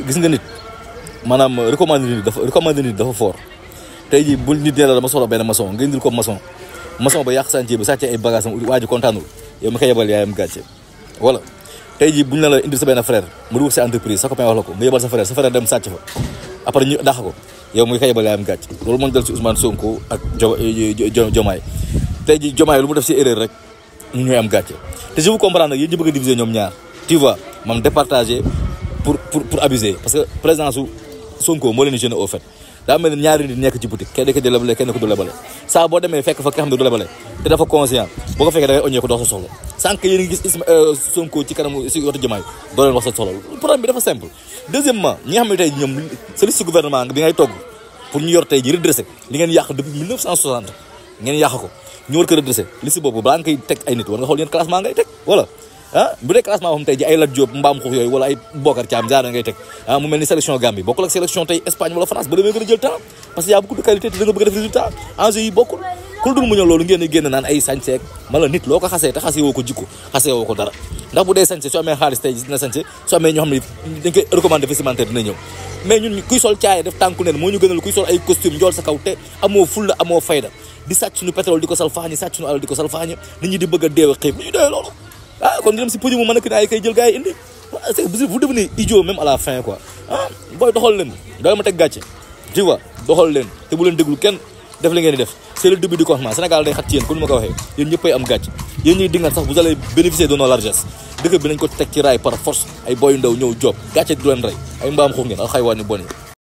gis nga nit maanaam recommandé nit dafa fort tey jii bu nit nee la dama soxla benn maçon nga indil ko maçon ba yàq chantier bi sàcce ay bagages am waa ji kontaanul yow mi koy yebal yaayam gàcce voilà tey jii buñ la indil sa benn frère mu dugg sa entreprise sa copain wax la ko nga yebal sa frère dem sàcc fa après ñu dàq ko yow mi koy yebal yaayam gàcce loolu moo ñu dal ci Ousmane Sonko ak Diomaye tey jii Diomaye lu mu def ci erreur rek ñu ñooy am gàcce te je vous comprends nag yéen ñu bëgg a diviser ñoom ñaar tu vois mam départager pour abuser parce que présidence su Sonko moo leen di gêner au fait daa mel ni ñaari nit nekk ci boutique kenn ko di lebale kenn ko du lebale saa boo demee fekk fa ki xam ne du lebale te dafa conscient boo ko fekkee da ngay oññee ko dox sa soxla sànq yéen ngi gis Sonko ci kanamu si wetu Diomaye doo leen wax sa soxla problème bi dafa simple deuxièmement ñi nga xam ne tey ñoom sa liste gouvernement bi ngay togg pour ñu yor tey ji redressé li ngeen yàq depuis 1960 ngeen yàq ko ñu war ko redressé liste boobu balaa nga koy teg ay nit war nga xool yéen classement ngay teg voilà bu dee classement boo xam tey ji ay Lat Diop mbaam xuux yooyu wala ay Bokar Thiam genre ngay teg mu mel ni sélection Gambie bokkul ak sélection tey Espagne wala France ba demee gën a jël temps parce que y a beaucoup de qualité te da nga bëgg def résultat enjeu yi bokkul kul dul mu ñëw loolu ngeen génn naan ay sañseek mala nit loo ko xasee te xasee woo ko jikko xasee woo ko dara ndax bu dee sañse soo amee xaalis tey dina sañse soo amee ñoo xam ne dañ koy recommandé vestimentaire dina ñëw mais ñun kuy sol caaya def tànku neen moo ñu gënal kuy sol ay costume njool sa kaw te amoo fulla amoo fayda di sàcc suñu pétrole di ko salfaañi sàcc suñu alal di ko salfaañi nit ñi di bëgg a deew a xiif ñu doyee loolu kon ñu dem si podium mu mën a kii ay kay jël gars yi indi c'est que vous devenez idiot même à la fin quoi booy doxal leen doole ma teg gàcce tu vois doxal leen te bu leen déglu kenn def li ngeen di def c'est le début du commencement Sénégal day xat ci yéen kon ni ma ko waxee yéen ñëppay am gàcce yéen ñuy dingat sax vous allez bénéficier de nos largesses dëkk bi nañ ko teg ci raay par force ay boy ndaw ñëw job gàcce du leen rey ay mbaam xuux ngeen ak xaywaan yu bon yi